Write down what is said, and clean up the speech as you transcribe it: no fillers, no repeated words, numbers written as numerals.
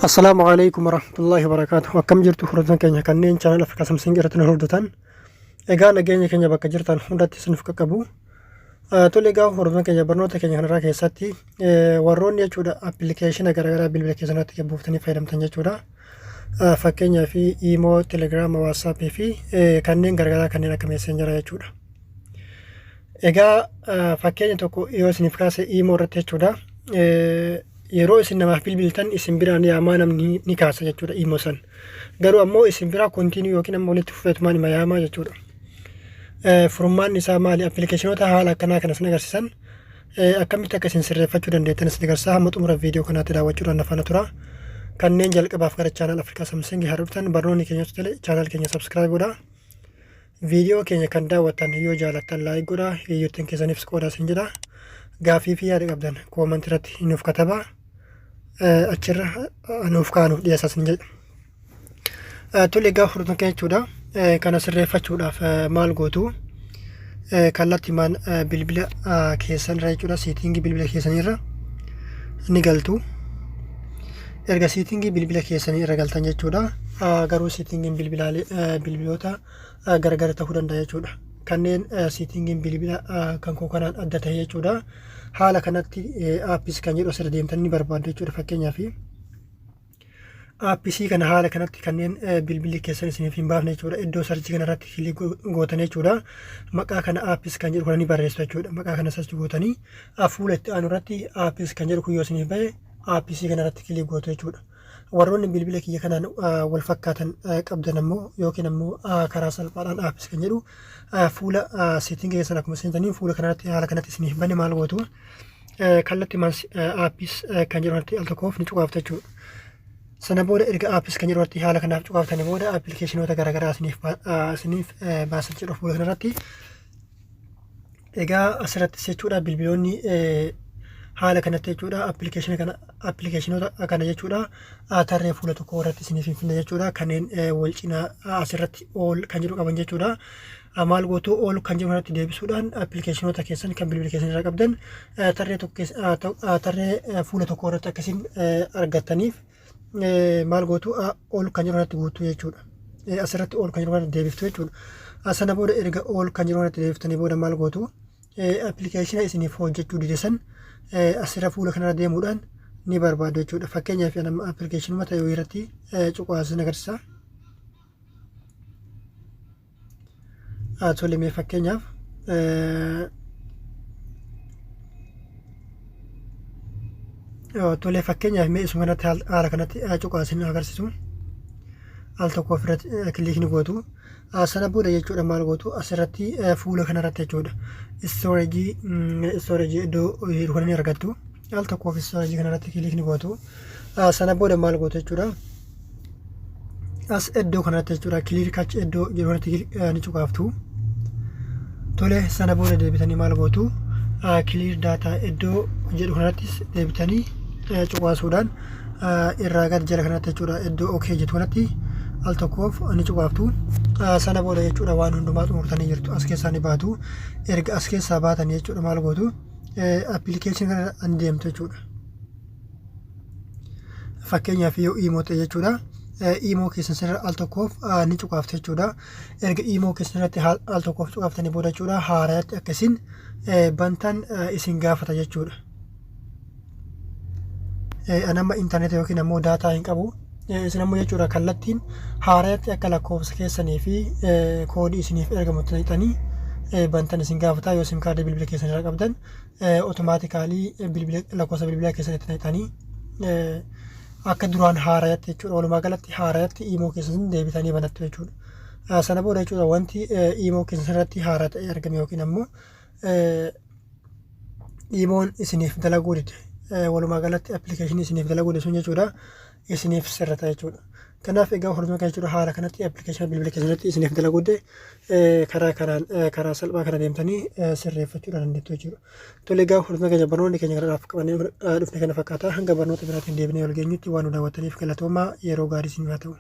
Assalaamu alaikum warahmatullahi wabarakaatuh. Akkam jirtu hordoftoota keenya kanneen chaanal Afrikaa Samsung irratti nu hordoftan. Egaa nageenya keenya bakka jirtan hundatti isiniif qaqqabu. Tole egaa hordoftoota keenya barnoota keenya kanarraa keessatti warroonni jechuudha appilikeeshina garaagaraa bilbila keessan irratti buuftanii fayyadamtan jechuudha. Fakkeenyaaf Imo, Telegram, WhatsApp fi kanneen garaagaraa kanneen akka Messenger jechuudha. Egaa fakkeenya tokko yoo isiniif kaase Imo irratti jechuudha. Yeroo isin namaaf bilbiltan isin biraan yaamaa namni ni kaasa jechuudha Imo san. Garuu ammoo isin biraa continue yookiin ammoo walitti fufeetumaan hima yaamaa jechuudha. Furmaanni isaa maali? Appilikeeshinoota haala akkanaa kana isin agarsiisan akkamitti akka isin sirreeffachuu dandeettan isin agarsiisa. Hamma xumura viidiyoo kanaatti daawwachuudhaan na faana tura. Kanneen jalqabaaf gara chaanal Afrikaa Samsung haa dhuftan barnoonni keenya tole chaanal keenya subscribe godhaa. Viidiyoo keenya kan daawwattan yoo jaalattan like godhaa, hiriyoottan keessaniifis qoodaa isin jedha. Gaaffii fi yaada qabdan koomantii irratti nuuf katabaa. Achirra nuuf kaa'aa nuuf dhiyeessaa isin jedha. Tole egaa hordoftoota keenya jechuudha. Kana sirreeffachuudhaaf maal gootu? Kallattiimaan bilbila keessan irra jechuudha. Siitingii bilbila keessanii irra ni galtu. Erga siitingii bilbila keessanii irra galtan jechuudha. Garuu siitingiin bilbilaalee bilbiloota gargar ta'uu danda'a jechuudha. Kanneen siitingiin bilbila kan koo kanaan adda ta'e jechuudha. Haala kanatti aappis kan jedhu asirra deemtan ni barbaaddu jechuudha fakkeenyaaf. Aappii kana haala kanatti kanneen bilbilli keessan isiniif hin baafne jechuudha. Iddoo sarchii kana irratti kilik gootan jechuudha. Maqaa kana aappis kan jedhu kana ni barreessu jechuudha. Maqaa kana sarchi gootanii fuula itti aanu irratti aappis kan jedhu kun yoo isiniif bahe aappii kana irratti kilik gootu jechuudha. Warroonni bilbila kiyya kanaan wal fakkaatan qabdan ammoo yookiin ammoo karaa salphaadhaan aappis kan jedhu fuula seetingii keessan akkuma seentaniin fuula kanarratti haala kanatti isiniif bane maal gootu? Kallattii aappis kan jedhu irratti al tokkoof ni cuqaaftu jechuudha. Sana booda erga aappis kan jedhu irratti haala kanaaf cuqaaftanii booda appilikeeshinoota garaagaraa isiniif baasa jechuudha fuula kanarratti. Egaa asirrattis jechuudha bilbiloonni haala kanatti jechuudha appilikeeshina kana appilikeeshinoota kana jechuudha tarree fuula tokko irratti isiniif hin finne jechuudha kanneen wal cinaa asirratti ol kan jedhu qaban jechuudha. Maal gootu? Ol kan jedhu kanatti deebisuudhaan appilikeeshinoota keessan kan bilbila keessan irraa qabdan tarree tokko tarree fuula tokko irratti akkasiin argattaniif maal gootu? Ol kan jedhu kanatti guutuu jechuudha. Asirratti ol kan jedhu kanatti deebiftu jechuudha. Sana booda erga ol kan jedhu kanatti deebiftanii booda maal gootu? Appilikeeshina isiniif hojjechuu dide san asirra fuula kanarra deemuudhaan ni barbaadu jechuudha. Fakkeenyaaf nama appilikeeshinuma ta'e irratti cuqaasin agarsiisa. Tole mee fakkeenyaaf tole fakkeenyaaf mee isuma kanatti haala kanatti cuqaasin agarsiisu al tokko ofirratti kilikni gootu. Sana booda jechuudha maal gootu? Asirratti fuula kanarratti jechuudha istoorejii istoorejii iddoo jedhu kana ni argattu. Al tokkoof istoorejii kanarratti kilikni gootu. Sana booda maal gootu jechuudha? As iddoo kanatti jechuudha clear cache iddoo jedhu kanatti ni cuqaaftu. Tole, sana booda deebitanii maal gootu? Clear data iddoo jedhu kanattis deebitanii cuqaasuudhaan irraa gad jala kanatti jechuudha iddoo OK jettu kanatti al tokkoof ni cuqaaftu. Sana booda jechuudha waan hundumaa xumurtanii jirtu, as keessaa ni baatu. Erga as keessaa baatanii jechuudha maal gootu? Appilikeeshinii kana ni deemtu jechuudha. Fakkeenyaaf yoo iimoo ta'e jechuudha. Iimoo keessan sirra al tokkoof ni cuqaaftu jechuudha. Erga iimoo keessan irratti al tokkoof cuqaaftanii booda jechuudha haaraatti akka isin bantan isin gaafata jechuudha. An amma intarneeta yookiin ammoo daataa hin qabu. Isin ammoo jechuudha kallattiin haaraatti akka lakkoofsa keessanii fi koodii isiniif ergamu itti bantan isin gaafata. Yoo sim kaardii bilbila keessan irraa qabdan otomaatikaalii bilbila lakkoofsa bilbilaa keessan itti naqxanii akka duraan haarayatti jechuudha walumaa galatti haarayatti iimoo keessan deebitanii banattu jechuudha. Sana booda jechuudha wanti iimoo keessan irratti haaraa ta'e argame yookiin ammoo iimoon isiniif dalaguu dide walumaa galatti appilikeeshinii isiniif dalaguu dide sun jechuudha isiniif sirrata jechuudha. Kanaaf egaa hordofaa kan jechuudha haala kanatti appilikeeshina bilbila keessatti isiniif dalaguu dide karaa kanaan karaa salphaa kana deemtanii sirreeffachuu dandeettu jechuudha. Tole egaa hordofaa keenya barnoonni keenya kanaaf qabannee dhufne kana fakkaata. Hanga barnoota biraatiin deebinee wal geenyutti waan nu daawwattaniif galatoomaa, yeroo gaarii isiniif haa ta'u.